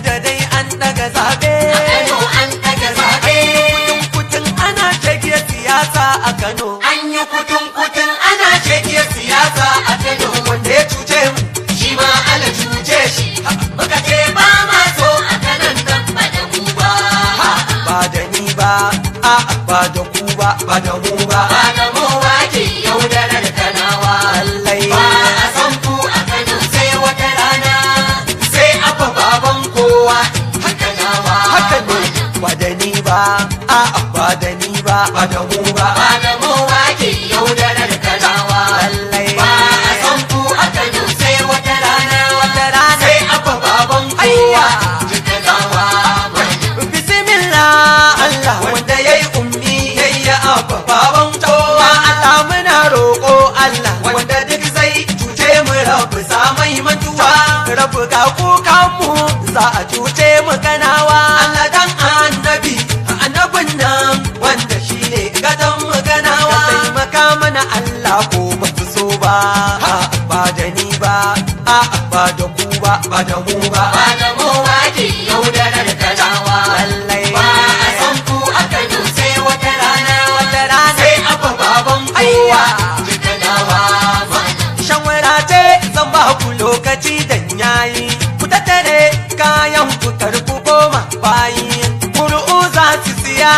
Da dai an daga zabe. A Kano an ɗaga zaɓe. Kutun kutun ana shege siyasa a Kano. An yi kutun kutun ana shege siyasa a Kano. Wanda ya cuce mu, Shi ma ala cuce shi. Muka ce ba ma so a kanan nan ba da mu ba. Ba da ni ba, a ba da ku ba, ba da mu ba. Ba da mu ba ke yaudarar Kanawa. Lallai. Ba a san ku a Kano sai wata rana. Sai abba baban kowa haka nawa. Haka ne, ba da ni ba, a ba da ni ba, ba da mu ba. Ba da mu ba ke yaudarar Kanawa. Lallai. Ba a san ku a Kano sai wata rana. Wata rana. Sai abba baban kowa Ayya. haka nawa. Bismillah Allah wanda yayi ummi yayi abba baban kowa. Allah muna roƙo, Allah wanda duk zai cuce mu, rabu sa mai mantuwa. Rabu ga kukan mu, za a cuce mu Kanawa. Allah dan annabi, annabin nan wanda shine gadon mu Kanawa, ka taimaka mana Allah, ko ba su so ba. Ba da ni ba, a ba da ku ba, ba da mu ba. Ba da mu ba ke yaudarar Kanawa. Lallai. Ba a san ku a Kano sai wata rana. Wata rana. Sai abba baban kowa Ayya. haka nawa. Shawara ce zan ba ku, lokaci dan yayi, ku tattare kayan ku, kar ku koma bayi. Kuru'u za su siya,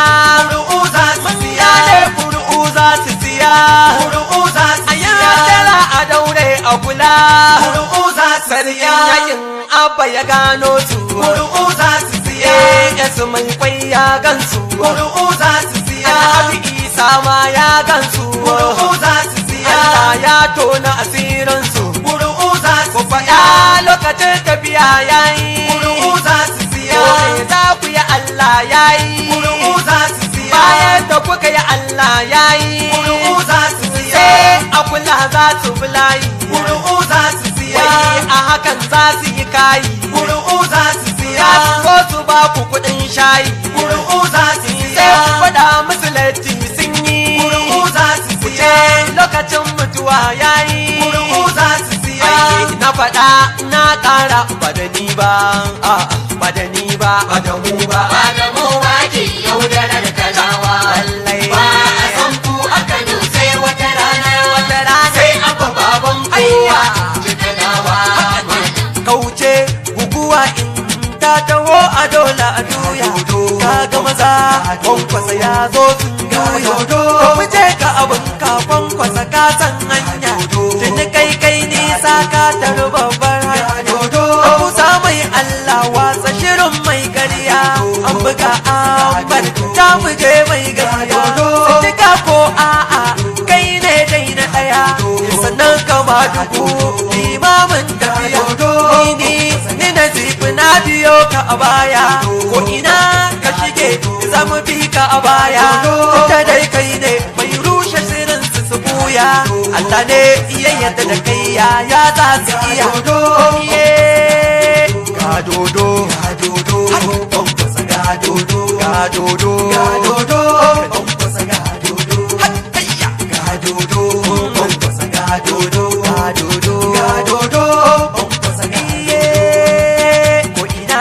kuru'u za su siya, kuru'u za su siya, kuru'u za su siya. Tara a daure a kula, kuru'u za su siya. Yakin abba ya gano su, kuru'u za su siya. Yasu mai kwai ya gansu, kuru'u za su siya. Alhaji Isa ma ya gansu, kuru'u za su siya. Allah ya tona asirinsu, ƙuri'u za su faɗa, lokacin tafiya yayi, ƙuri'u za su siya. Ko me za ku yi, Allah yayi, ƙuri'u za su siya. Bayan da kuka yi, Allah yayi, ƙuri'u za su siya. Sai a kula, za su bi layi, ƙuri'u za su siya. Wai a hakan za su yi kayi, ƙuri'u za su siya. Ko su ba ku kuɗin shayi, ƙuri'u za su siya. Sai ku faɗa musu latti sun yi, ƙuri'u za su siya. Lokacin mutuwa yayi, ƙuri'u za su siya. Na faɗa na ƙara, ba da ni ba, a ba da ni ba, ba da mu ba. Ba da mu ba ke yaudarar Kanawa. Lallai. Ba a san ku a Kano sai wata rana. Wata rana. Sai abba baban kowa Ayya. Kanawa. Kauce guguwa in ta taho a dole a juya. Ka ga maza, Kwankwasa ya zo, sun juya. Ka fice ka abin ka, Kwankwasa, ka san hanya. Tuni kai kai nisa, ka taru babbar hanya. Ka kusa mai Allah, watsa shirin mai karya. An buga an bar ta, muje mai gaskiya. Cika ko a'a, kai ne dai na ɗaya, sannan ka ba duku limamin tafiya. Ni ni na zifi, na biyo ka a baya. Ko ina ka shige, za mu bi ka a baya. Ta dai kai ne mai rushe sirrin su, su buya. Allah ne iya yadda da kai, ya ya za su iya? Iye. Ga dodo, ga dodo, Kwankwasa, ga dodo, ga dodo, ga dodo, Kwankwasa, ga dodo, hayya, ga dodo, Kwankwasa, ga dodo, ga dodo, ga dodo, Kwankwasa, ga iye. Ko ina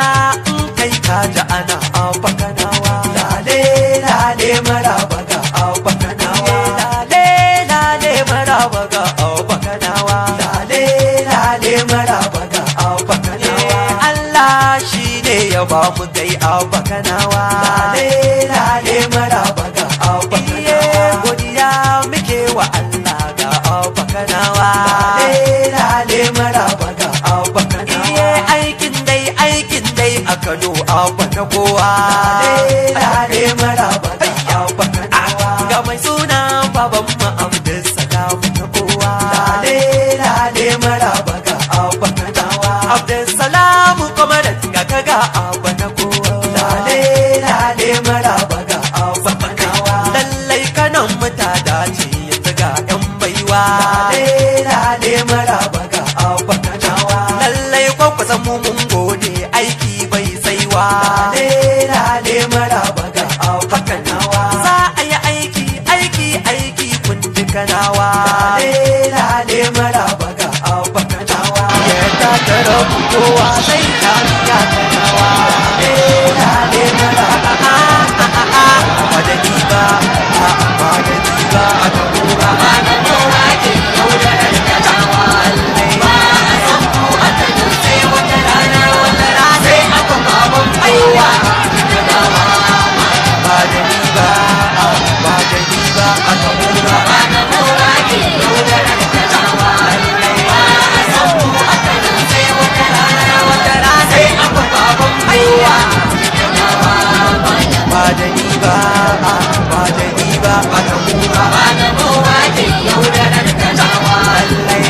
in kai ka ji ana Abba Kanawa. Lale lale maraba ga Abba Kanawa. Lale lale maraba ga Abba Kanawa. Lale lale maraba ga Abba Kanawa. Allah shi ne ya ba mu kai Abba Kanawa. Lale lale maraba ga Abba Kanawa. Godiya muke wa Allah ga Abba Kanawa. Lale lale maraba ga Abba Kanawa. Aikin dai, aikin dai a Kano, Abba na kowa. Lale lale maraba ga Abba Kanawa. Ga mai suna baban mu Abdulsalam na kowa. Lale lale maraba ga Abba Kanawa. Abdulsalam kuma da ga kaga Abba na kowa. Lale lale maraba ga Abba Kanawa. Lallai kanan mu ta dace yanzu ga yan baiwa. Lale lale maraba ga Abba Kanawa. Lallai Kwankwasa mu mun gode, aiki bai saiwa. Lale lale maraba ga Abba Kanawa. Za a yi aiki, aiki, aiki, kun ji Kanawa. Lale lale maraba ga Abba Kanawa. Ya ta tara. Kowa sai kamiya kanawa. Eh, lale mara a a a a a. Ba da ni ba, a ba da ni ba a gamo ba. Ba ga kowa ke yaudarar kanawa. Ba a san ku a Kano sai wata rana, wata rana sai aka baban kowa. Kanawa. Ba da ni ba, a ba da ni ba a gamo ba. Ba ga kowa ke yaudarar kanawa. Ba a san ku a Kano sai wata rana, wata rana sai aka baban kowa. Kanawa. Ba da ni ba, a ba da ni ba a gamo ba. Ba ga kowa ke yaudarar kanawa.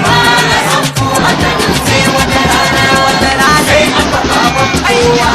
Ba a san ku a Kano sai wata rana, wata rana sai aka baban kowa.